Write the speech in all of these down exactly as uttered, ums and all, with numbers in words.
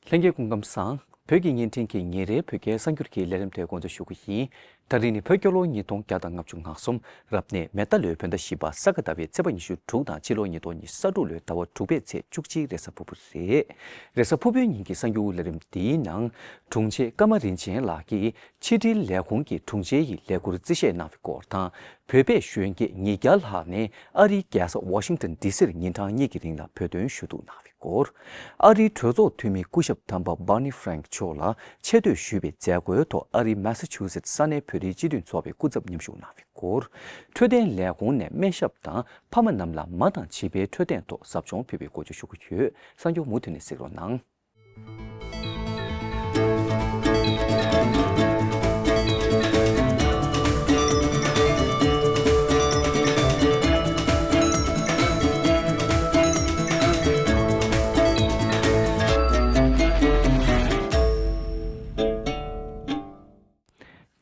ལྷན་རྒྱས་སྐུ་ཁམས་བཟང་། བོད་ཀྱི་བརྙན་འཕྲིན་གྱི་ཉིན་རེའི་བོད་སྐད་གསར་འགྱུར་གྱི་ལས་རིམ་དེ་འགོ་འཛུགས་ཞུ་གི་ཡིན། ད་རིང་ནི་བོད་རྒྱལ་ལོ་ཉིས་སྟོང་བརྒྱ་དང་ལྔ་བཅུ་ང་གསུམ། རབ་གནས་མེ་རྟ་ལོའི་བོད་ཟླ་བཞི་པ་ས་ག་ཟླ་བའི་ཚེས་པ་ཉི་ཤུ་དྲུག་དང་ཕྱི་ལོ་ཉིས་སྟོང་ཉི་ཤུ་རྩ་དྲུག་ལོའི་ཟླ་བ་དྲུག་པའི་ཚེས་བཅུ་གཅིག་རེས་གཟའ་ཕུར་བུ་རེད། རེས་གཟའ་ཕུར་བུའི་ཉིན་གྱི་གསར་འགྱུར་ལས་རིམ་འདིའི་ནང་། དྲུང་ཆེ་ཀརྨ་རིན་ཆེན་ལགས་ཀྱིས་ཕྱི་དྲིལ་ལས་ཁུངས་ཀྱི་དྲུང་ཆེ་ཡི་ལས་འཁུར་རྩིས་བཞེས་གནང་བའི་སྐོར་དང་། བོད་པའི་གཞོན་སྐྱེས་ཉིས་བརྒྱ་ལྷག་ནས་ཨ་རིའི་རྒྱལ་ས་ཝ་ཤིང་ཏོན་ཌི་སིར་ཉིན་གྲངས་གཉིས་ཀྱི་རིང་ལ་བོད་དོན་ཞུ་གཏུག་གནང་བའི་སྐོར། ཨ་རིའི་གྲོས་ཚོགས་འཐུས་མི་སྐུ་ཞབས་དམ་པ་Barney Frank་མཆོག་ལ་ཆེ་བསྟོད་ཞུས་པའི་མཛད་སྒོའི་ཐོག་ཨ་རིའི་Massachusetts་ས་གནས་བོད་རིགས་སྤྱི་མཐུན་ཚོགས་པའི་སྐུ་ཚབ་མཉམ་ཞུགས་གནང་བའི་སྐོར། འཕྲོད་བསྟེན་ལས་ཁུངས་ནས་སྨན་ཞབས་དང་ཕ་མ་རྣམས་ལ་མ་དང་བྱིས་པའི་འཕྲོད་བསྟེན་ཐོག་ཟབ་སྦྱོང་ཕུལ་བའི་སྐོར་བརྗོད་ཞུ་གི་ཡོད། གསར་འགྱུར་མུ་མཐུད་ནས་གཟིགས་རོགས་གནང་།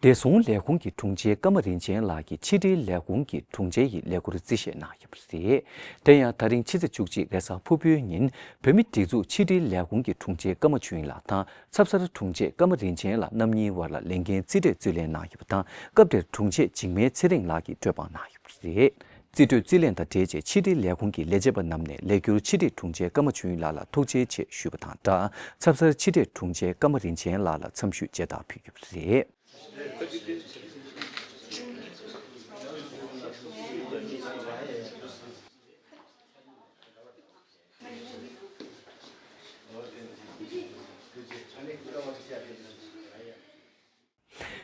བདེ་སྲུང་ལས་ཁུངས་ཀྱི་དྲུང་ཆེ་ཀརྨ་རིན་ཆེན་ལགས་ཀྱིས་ཕྱི་དྲིལ་ལས་ཁུངས་ཀྱི་དྲུང་ཆེ་ཡི་ལས་འཁུར་རྩིས་བཞེས་གནང་ཡོད་པ་རེད། དེ་ཡང་ད་རིང་ཕྱི་ཚེས་བཅུ་གཅིག་རེས་གཟའ་ཕུར་བུའི་ཉིན་བོད་མི་སྒྲིག་འཛུགས་ཕྱི་དྲིལ་ལས་ཁུངས་ཀྱི་དྲུང་ཆེ་ཀརྨ་ཆོས་དབྱིངས་ལགས་དང་ཚབ་གསར་དྲུང་ཆེ་ཀརྨ་རིན་ཆེན་ལགས་རྣམ་གཉིས་དབར་ལ་ལས་འགན་རྩིས་སྤྲོད་རྩིས་ལེན་གནང་ཡོད་པ་དང་། སྐབས་དེར་དྲུང་ཆེ་འཇིགས་མེད་ཚེ་རིང་ལགས་ཀྱིས་སྤྲོད་དཔང་གནང་ཡོད་པ་རེད། རྩིས་སྤྲོད་རྩིས་ལེན་དང་འབྲེལ་བྱས་ཕྱི་དྲིལ་ལས་ཁུངས་ཀྱི་ལས་བྱེད་པ་རྣམས་ནས་ལས་འཁུར་ཕྱི་དྲིལ་དྲུང་ཆེ་ཀརྨ་ཆོས་དབྱིངས་ལགས་ལ་ཐུགས་རྗེ་ཆེ་ཞུས་པ་དང་སྦྲགས། ཚབ་གསར་ཕྱི་དྲིལ་དྲུང་ཆེ་ཀརྨ་རིན་ཆེན་ལགས་ལ་འཚམས་ཞུས་མཇལ་དར་ཕུལ་ཡོད་པ་རེད།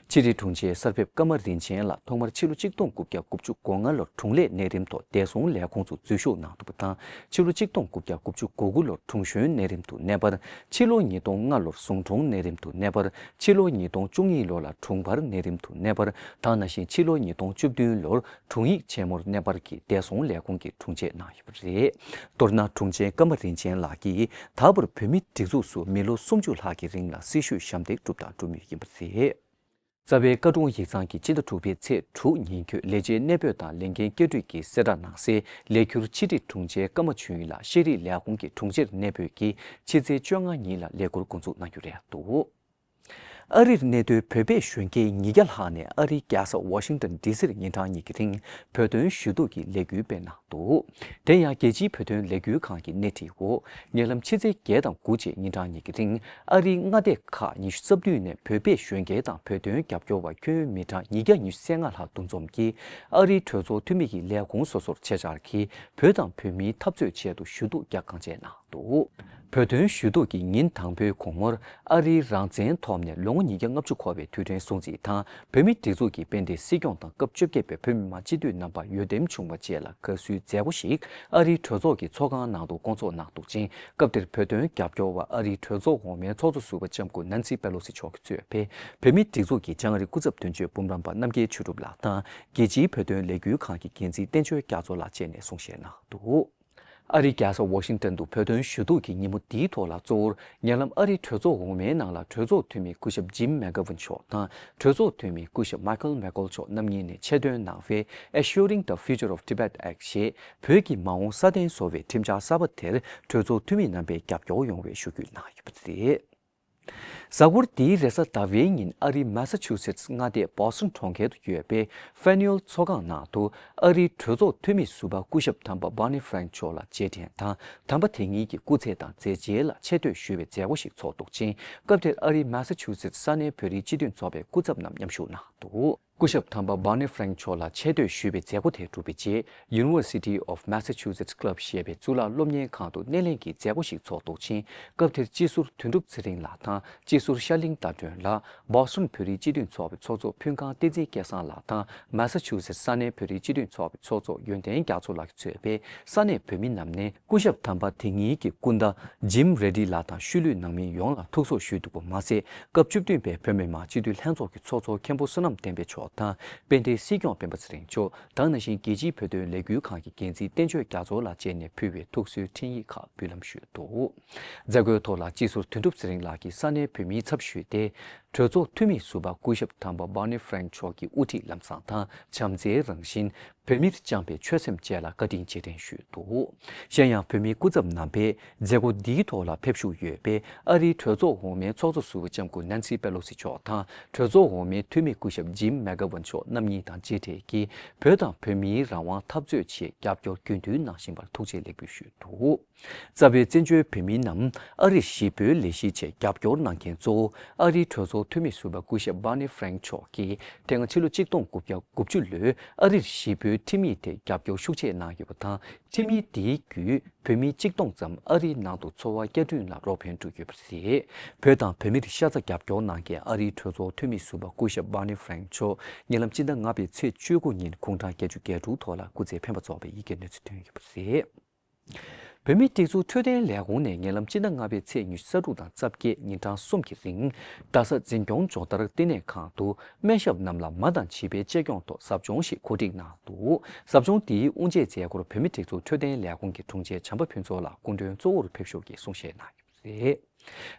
ཕྱི་དྲིལ་དྲུང་ཆེ་གསར་ཕེབས་ཀརྨ་རིན་ཆེན་ལགས་ཐོག་མར་ཕྱི་ལོ་ཆིག་སྟོང་དགུ་བརྒྱ་དགུ་བཅུ་གོ་ལྔ་ལོར་དྲུང་ལས་གནས་རིམ་ཐོག་བདེ་སྲུང་ལས་ཁུངས་སུ་འཛུལ་ཞུགས་གནང་འདུག་པ་དང་། ཕྱི་ལོ་ཆིག་སྟོང་དགུ་བརྒྱ་དགུ་བཅུ་གོ་དགུ་ལོར་དྲུང་གཞོན་གནས་རིམ་དུ་གནས་སྤར། ཕྱི་ལོ་ཉིས་སྟོང་ལྔ་ལོར་ཟུང་དྲུང་གནས་རིམ་དུ་གནས་སྤར། ཕྱི་ལོ་ཉིས་སྟོང་བཅུ་གཉིས་ལོ་ལ་དྲུང་འཕར་གནས་རིམ་དུ་གནས་སྤར། དེ་ནང་བཞིན་ཕྱི་ལོ་ཉིས་སྟོང་བཅུ་བདུན་ལོར་དྲུང་ཡིག་ཆེན་མོར་གནས་སྤར་གྱིས་བདེ་སྲུང་ལས་ཁུངས་ཀྱི་དྲུང་ཆེ་གནང་ཡོད་པ་རེད། མདོར་ན་དྲུང་ཆེ་ཀརྨ་རིན་ཆེན་ལགས་ཀྱིས་ད་བར་བོད་མིའི་སྒྲིག་འཛུགས་སུ་མི་ལོ་སུམ་ཅུ་ལྷག་གི་རིང་ལ་སྲི་ཞུ་ཞབས་འདེགས་བསྒྲུབས་དང་སྒྲུབ་མུས་ཡིན་པ་རེད། རྩ་བའི་བཀའ་དྲུང་ཡིག་ཚང་གིས་སྤྱི་ཟླ་དྲུག་པའི་ཚེས་དྲུག་ཉིན་ཁྱོད་ལས་བྱེད་གནས་སྤོས་དང་ལས་འགན་སྐྱེལ་སྤྲོད་ཀྱི་གསལ་བསྒྲགས་གནང་སའི་ལས་འཁྱུར་ཕྱི་དྲིལ་དྲུང་ཆེ་ཀརྨ་ཆོས་དབྱིངས་ལགས་ཤེས་རིག་ལས་ཁུངས་ཀྱི་དྲུང་ཆེར་གནས་སྤོས་ཀྱིས་ཕྱི་ཚེས་བཅོ་ལྔ་ཉིན་ལ་ལས་འཁུར་འགོ་འཛུགས་གནང་རྒྱུ་རེད་འདུག་ཨ་རིར་གནས་སྡོད་བོད་པའི་གཞོན་སྐྱེས་ཉིས་བརྒྱ་ལྷག་ནས་ཨ་རིའི་རྒྱལ་ས་ཝ་ཤིང་ཏོན་ཌི་སིར་ཉིན་གྲངས་གཉིས་ཀྱི་རིང་བོད་དོན་ཞུ་གཏུག་གི་ལས་འགུལ་སྤེལ་གནང་འདུག་དེ་ཡང་རྒྱལ་སྤྱིའི་བོད་དོན་ལས་འགུལ་ཁང་གིས་སྣེ་ཁྲིད་འོག་ཉེ་ལམ་ཕྱི་ཚེས་བརྒྱད་དང་དགུ་བཅས་ཉིན་གྲངས་གཉིས་ཀྱི་རིང་ཨ་རིའི་མངའ་སྡེ་ཁག་ཉི་ཤུ་རྩ་བདུན་ནས་བོད་པའི་གཞོན་སྐྱེས་དང་བོད་དོན་རྒྱབ་སྐྱོར་བ་ཁྱོན་མི་གྲངས་ཉིས་བརྒྱ་ཉི་ཤུ་རྩ་ལྔ་ལྷག་འདུ་འཛོམས་ཀྱིས་ཨ་རིའི་གྲོས་ཚོགས་འཐུས་མི་ཡི་ལས་ཁུངས་སོ་སོར་ཆེད་བཅར་གྱིས་བོད་དང་བོད་མིའི་འཐབ་རྩོད་ཆེད་དུ་ཞུ་གཏུག་རྒྱ་གང་ཆེ་གནང་འདུག་བོད་དོན་ཞུ་གཏུག་གི་ཉིན་དང་པོའི་དགོང་མོར་ཨ་རིའི་རང་བཙན་ཐོབ་ནས་ལོ་ངོ་ཉིས་བརྒྱ་ལྔ་བཅུ་འཁོར་བའི་དུས་དྲན་སྲུང་བརྩི་དང་། བོད་མིའི་སྒྲིག་འཛུགས་ཀྱི་དཔལ་ལྡན་སྲིད་སྐྱོང་དང་སྐབས་བཅོ་བརྒྱད་པའི་བོད་མི་མང་སྤྱི་འཐུས་རྣམ་པ་འོས་འདེམས་བྱུང་བ་བཅས་ལ་དགའ་བསུའི་མཛད་སྒོ་ཞིག་ཨ་རིའི་གྲོས་ཚོགས་ཀྱི་ཚོགས་ཁང་ནང་དུ་བསྐོང་ཚོགས་གནང་འདུག་ཅིང་། སྐབས་དེར་བོད་དོན་རྒྱབ་སྐྱོར་བ་ཨ་རིའི་གྲོས་ཚོགས་འོག་མའི་ཚོགས་གཙོ་ཟུར་པ་ལྕམ་སྐུ་ནན་སི་པེ་ལོ་སི་མཆོག་གིས་གཙོས་པའི་བོད་མིའི་སྒྲིག་འཛུགས་ཀྱི་ལྕང་རི་སྐུ་ཚབ་དོན་གཅོད་འབུམ་རམས་པ་རྣམ་རྒྱལ་ཆོས་གྲུབ་ལགས་དང་། རྒྱལ་སྤྱིའི་བོད་དོན་ལས་འགུལ་ཁང་གི་འགན་འཛིན་བསྟན་ཆོས་རྒྱ་མཚོ་ལགས་བཅས་ནས་གསུང་བཤད་གནང་འདུག་ཨ་རིའི་རྒྱལ་ས་ཝ་ཤིང་ཏོན་དུ་བོད་དོན་ཞུ་གཏུག་གི་ཉིན་མོ་འདིའི་ཐོག་ལ་གཙོ་བོར་ཉེ་ལམ་ཨ་རིའི་གྲོས་ཚོགས་འོག་མའི་ནང་ལ་གྲོས་ཚོགས་འཐུས་མི་སྐུ་ཞབས་ཇིམ་མེག་གྷ་ཝིན་མཆོག་དང་གྲོས་ཚོགས་འཐུས་མི་སྐུ་ཞབས་མའི་ཁལ་མེག་ཀོལ་མཆོག་རྣམ་གཉིས་ནས་ཆེད་འདོན་གནང་བའི་Assuring the Future of Tibet Act ཞེས་བོད་ཀྱི་མ་འོངས་སྲ་བརྟན་བཟོ་བའི་ཁྲིམས་འཆར་གསར་པ་དེར་གྲོས་ཚོགས་འཐུས་མི་རྣམ་པས་རྒྱབ་སྐྱོར་ཡོང་བའི་ཞུ་སྐུལ་གནང་ཡོད་པ་རེད། གཟའ་འཁོར་འདིའི་རེས་གཟའ་ཟླ་བའི་ཉིན་ཨ་རིའི་མ་ས་ཆུ་སེ་ཊི་མངའ་སྡེའི་བོ་སི་ཊོན་གྲོང་ཁྱེར་དུ་ཡོད་པའི་ཧྥེ་ནུ་ཨེལ་ཚོགས་ཁང་ནང་དུ་ཨ་རིའི་གྲོས་ཚོགས་འཐུས་མི་ཟུར་པ་སྐུ་ཞབས་དམ་པ་Barney Frank་མཆོག་ལ་རྗེས་དྲན་དང་། དམ་པ་དེ་ཉིད་ཀྱི་སྐུ་ཚེ་དང་མཛད་རྗེས་ལ་ཆེ་བསྟོད་ཞུ་བའི་མཛད་སྒོ་ཞིག་ཚོགས་འདུག་ཅིང་། སྐབས་དེར་ཨ་རིའི་མ་ས་ཆུ་སེ་ཊི་ས་གནས་བོད་རིགས་སྤྱི་མཐུན་ཚོགས་པའི་སྐུ་ཚབ་རྣམས་མཉམ་ཞུགས་གནང་འདུག་སྐུ་ཞབས་དམ་པ་Barney Frank་མཆོག་ལ་ཆེ་བསྟོད་ཞུས་པའི་མཛད་སྒོ་དེ་གྲུབ་པའི་རྗེས། University of Massachusetts Club་ཞེས་པའི་གཙུག་ལག་སློབ་གཉེར་ཁང་དུ་སྣེ་ལེན་གྱི་མཛད་སྒོ་ཞིག་ཚོགས་འདུག་ཅིང་། སྐབས་དེར་སྤྱི་ཟུར་དོན་གྲུབ་ཚེ་རིང་ལགས་དང་སྤྱི་ཟུར་ཤར་གླིང་ཟླ་སྒྲོན་ལགས། བོ་སི་ཊོན་བོད་རིགས་སྤྱི་མཐུན་ཚོགས་པའི་ཚོགས་གཙོ་ཕུན་ཁང་བསྟན་འཛིན་སྐལ་བཟང་ལགས་དང་། མ་ས་ཆུ་སེ་ཊི་ས་གནས་བོད་རིགས་སྤྱི་མཐུན་ཚོགས་པའི་ཚོགས་གཙོ་ཡོན་ཏན་རྒྱ་མཚོ་ལགས་ཀྱིས་གཙོས་པའི་ས་གནས་བོད་མི་རྣམས་ནས། སྐུ་ཞབས་དམ་པ་དེ་ཉིད་ཀྱི་སྐུ་ཟླ་ཇིམ་རེ་ཌི་ལགས་དང་ཤུལ་ལུས་ནང་མི་ཡོངས་ལ་ཐུགས་གསོ་ཞུས་འདུག་པ་མ་ཟད། སྐབས་བཅུ་བདུན་པའི་བོད་མི་མང་སྤྱི་འཐུས་ལྷན་ཚོགས་ཀྱི་ཚོགས་གཙོ་མཁན་པོ་བསོད་ནམས་བསྟན་འཕེལ་མཆོག་དང་། དཔལ་ལྡན་སྲིད་སྐྱོང་སྤེན་པ་ཚེ་རིང་མཆོག་དེ་ནང་བཞིན་རྒྱལ་སྤྱིའི་བོད་དོན་ལས་འགུལ་ཁང་གི་འགན་འཛིན་བསྟན་ཆོས་རྒྱ་མཚོ་ལགས་བཅས་ནས་ཕུལ་བའི་ཐུགས་གསོའི་འཕྲིན་ཡིག་ཁག་འབུལ་ལམ་ཞུས་འདུག་མཛད་སྒོའི་ཐོག་ལ་སྤྱི་ཟུར་དོན་གྲུབ་ཚེ་རིང་ལགས་ཀྱིས་ས་གནས་བོད་མིའི་ཚབ་ཞུས་ཏེ། གྲོས་ཚོགས་འཐུས་མི་ཟུར་པ་སྐུ་ཞབས་དམ་པ་Barney Frank་མཆོག་གི་དབུ་ཁྲིད་ལམ་བཟང་དང་བྱམས་བརྩེའི་རང་བཞིན། བོད་མིར་བཅངས་པའི་ཆོད་སེམས་བཅས་ལ་བཀའ་དྲིན་རྗེས་དྲན་ཞུས་འདུག། གཞན་ཡང་བོད་མིའི་སྐུ་ཚབ་རྣམ་པས་མཛད་སྒོ་འདིའི་ཐོག་ལ་ཕེབས་བཞུགས་ཡོད་པའི་ཨ་རིའི་གྲོས་ཚོགས་འོག་མའི་ཚོགས་གཙོ་ཟུར་པ་ལྕམ་སྐུ་ནན་སི་པེ་ལོ་སི་མཆོག་དང་གྲོས་ཚོགས་འོག་མའི་འཐུས་མི་སྐུ་ཞབས་ཇིམ་མེག་གྷ་ཝན་མཆོག་རྣམ་གཉིས་དང་མཇལ་འཕྲད་ཀྱིས་བོད་དང་བོད་མིའི་རང་དབང་འཐབ་རྩོད་ཆེད་རྒྱབ་སྐྱོར་རྒྱུན་མཐུད་གནང་བཞིན་པར་ཐུགས་རྗེ་ལེགས་འབུལ་ཞུས་འདུག། རྩ་བའི་བཙན་བྱོལ་བོད་མི་རྣམས་ཨ་རིར་གཞིས་སྤོའི་ལས་གཞིའི་ཆེད་རྒྱབ་སྐྱོར་གནང་མཁན་གཙོ་བོ་ཨ་རིའི་གྲོས་ཚོགས་འཐུས་མི་ཟུར་པ་སྐུ་ཞབས་Barney Frank་མཆོག་གིས་དེ་སྔ་ཕྱི་ལོ་གཅིག་སྟོང་དགུ་བརྒྱ་དགུ་བཅུ་ལོའི་ཨ་རིར་གཞིས་སྤོའི་ཁྲིམས་ཡིག་ཐད་རྒྱབ་སྐྱོར་ཤུགས་ཆེ་གནང་ཡོད་པ་དང་། ཁྲིམས་ཡིག་དེའི་བརྒྱུད་བོད་མི་གཅིག་སྟོང་ཙམ་ཨ་རིའི་ནང་དུ་འཚོ་བ་བསྐྱར་སྐྲུན་ལ་རོགས་ཕན་བསྐྲུན་ཡོད་པ་རེད། བོད་དང་བོད་མིར་ཤ་ཚ་རྒྱབ་སྐྱོར་གནང་མཁན་ཨ་རིའི་གྲོས་ཚོགས་འཐུས་མི་ཟུར་པ་སྐུ་ཞབས་Barney Frank་མཆོག་ཉེ་ལམ་སྤྱི་ཟླ་ལྔ་པའི་ཚེས་བཅུ་དགུ་ཉིན་དགུང་གྲངས་བརྒྱད་ཅུ་གྱ་དྲུག་ཐོག་ལ་སྐུ་ཚེ་འཕེན་པ་རྫོགས་པའི་ཡི་གེ་གནས་ཚུལ་ཐོན་ཡོད་པ་རེད། བོད་མིའི་སྒྲིག་འཛུགས་འཕྲོད་བསྟེན་ལས་ཁུངས་ནས་ཉེ་ལམ་སྤྱི་ཟླ་ལྔ་པའི་ཚེས་ཉི་ཤུ་རྩ་དྲུག་དང་རྩ་བརྒྱད་ཉིན་གྲངས་གསུམ་གྱི་རིང་། རྡ་ས་འཛིན་སྐྱོང་སྦྱོང་བརྡར་བསྟི་གནས་ཁང་དུ་སྨན་ཞབས་རྣམས་ལ་མ་དང་བྱིས་པའི་གཅེས་སྐྱོང་ཐོག་ཟབ་སྦྱོང་ཞིག་གོ་སྒྲིག་གནང་འདུག། ཟབ་སྦྱོང་འདིའི་དབུ་འབྱེད་མཛད་སྒོར་བོད་མིའི་སྒྲིག་འཛུགས་འཕྲོད་བསྟེན་ལས་ཁུངས་ཀྱི་དྲུང་ཆེ་བྱམས་པ་ཕུན་ཚོགས་ལགས་སྐུ་མགྲོན་གཙོ་བོར་ཕེབས་ཞུགས་ཀྱིས་གསུང་བཤད་གནང་ཡོད་པ་རེད།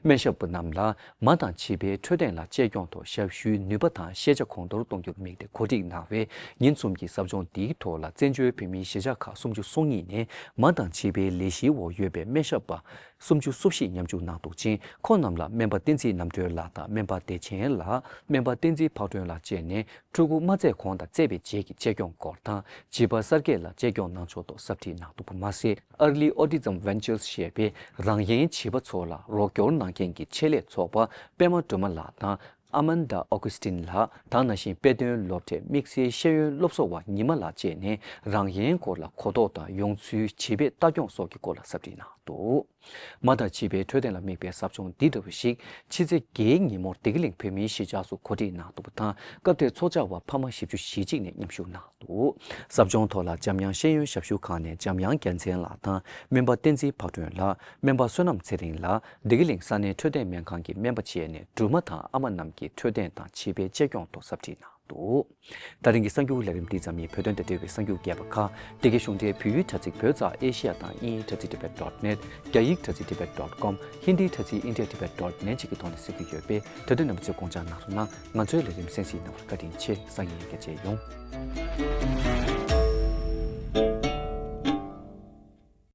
སྨན་ཞབས་པ་རྣམས་ལ་མ་དང་བྱིས་པའི་འཕྲོད་བསྟེན་ལ་གཅེས་སྐྱོང་ཐོག་ཞབས་ཞུའི་ནུས་པ་དང་ཤེས་བྱ་གོང་མཐོར་གཏོང་རྒྱུར་དམིགས་ཏེ་གོ་སྒྲིག་གནང་བའི་ཉིན་གསུམ་གྱི་ཟབ་སྦྱོང་འདིའི་ཐོག་ལ་བཙན་བྱོལ་བོད་མིའི་གཞིས་ཆགས་ཁག་སུམ་ཅུ་སོ་གཉིས་ནས་མ་དང་བྱིས་པའི་ལས་གཞིའི་འོག་ཡོད་པའི་སྨན་ཞབས་པ་སུམ་ཅུ་སོ་བཞི་མཉམ་ཞུགས་གནང་འདུག་ཅིང་། ཁོང་རྣམས་ལ་སྨན་པ་བསྟན་འཛིན་རྣམ་གྲོལ་ལགས་དང་སྨན་པ་བདེ་ཆེན་ལགས། སྨན་པ་བསྟན་འཛིན་ཕག་སྒྲོན་ལགས་བཅས་ནས་ཕྲུ་གུ་མ་བཙས་གོང་དང་བཙས་པའི་རྗེས་ཀྱི་གཅེས་སྐྱོང་སྐོར་དང་། བྱིས་པ་གསར་སྐྱེས་ལ་གཅེས་སྐྱོང་གནང་ཕྱོགས་ཐོག་ཟབ་ཁྲིད་གནང་འདུག་པ་མ་ཟད། Early Autism Ventures་ཞེས་པའི་རང་ཡན་བྱིས་པ་ཚོ་ལ་རོགས་སྐྱོར་གནང་མཁན་གྱི་ཆེད་ལས་ཚོགས་པ་པད་མ་སྒྲོལ་མ་ལགས་དང་། ཨ་མན་ཌ་ཨོ་ཀུ་སི་ཏིན་ལགས་དང་། ན་གཞོན་དཔེ་སྟོན་སློབ་གྲྭའི་དམིགས་བསལ་ཤེས་ཡོན་སློབ་གསོ་བ་ཉི་མ་ལགས་བཅས་ནས་རང་ཡན་སྐོར་ལ་གོ་རྟོགས་དང་ཡོང་ཚུལ། བྱིས་པའི་ལྟ་སྐྱོང་སོགས་ཀྱི་སྐོར་ལ་ཟབ་ཁྲིད་གནང་འདུག། མ་དང་བྱིས་པའི་འཕྲོད་བསྟེན་ལ་དམིགས་པའི་ཟབ་སྦྱོང་འདི་འདྲ་བ་ཞིག་ཕྱི་ཚེས་བརྒྱད་ཉིན་མོར་བདེ་སྐྱིད་གླིང་བོད་མིའི་གཞིས་ཆགས་སུ་གོ་སྒྲིག་གནང་འདུག་པ་དང་། སྐབས་དེར་ཚོགས་བཅར་བ་ཕ་མ་བཞི་བཅུ་ཞེ་གཅིག་ནས་མཉམ་ཞུགས་གནང་འདུག། ཟབ་སྦྱོང་ཐོག་ལ་འཇམ་དབྱངས་ཤེས་ཡོན་ཞབས་ཞུ་ཁང་ནས་འཇམ་དབྱངས་རྒྱལ་མཚན་ལགས་དང་། སྨན་པ་བསྟན་འཛིན་ཕག་སྒྲོན་ལགས། སྨན་པ་བསོད་ནམས་ཚེ་རིང་ལགས། བདེ་སྐྱིད་གླིང་ས་གནས་འཕྲོད་བསྟེན་སྨན་ཁང་གི་སྨན་པ་བཅས་ནས་སྦྲུམ་མ་དང་ཨ་མ་རྣམས་ཀྱི་འཕྲོད་བསྟེན་དང་བྱིས་པའི་གཅེས་སྐྱོང་ཐོག་ཟབ་ཁྲིད་གནང་འདུག། ད་རིང་གི་གསར་འགྱུར་ལས་རིམ་འདི་ཙམ་ཡིན། བོད་དོན་དང་འབྲེལ་བའི་གསར་འགྱུར་རྒྱས་པ་ཁག་འདི་གའི་གཞུང་འབྲེལ་བོད་ཡིག་དྲ་ཚིགས་བོད་ཙ་ཨེ་ཤི་ཡ་དང་དབྱིན་ཡིག་དྲ་ཚིགས་ཏི་བེད་ཌོཊ་ནེཊ། རྒྱ་ཡིག་དྲ་ཚིགས་ཏི་བེད་ཌོཊ་ཀོམ། ཧིན་དིའི་དྲ་ཚིགས་ཨིན་ཌི་ཡ་ཏི་བེད་ཌོཊ་ནེཊ་བཅས་ཀྱི་ཐོག་ནས་གཟིགས་རྒྱུ་ཡོད་པས། ད་དུང་རྣམ་པ་ཚོས་དགོངས་འཇགས་གནང་རོགས་གནང་། ང་ཚོའི་ལས་རིམ་གསན་གཟིགས་གནང་བར་བཀའ་དྲིན་ཆེ། སང་ཉིན་ཡང་བསྐྱར་མཇལ་ཡོང་།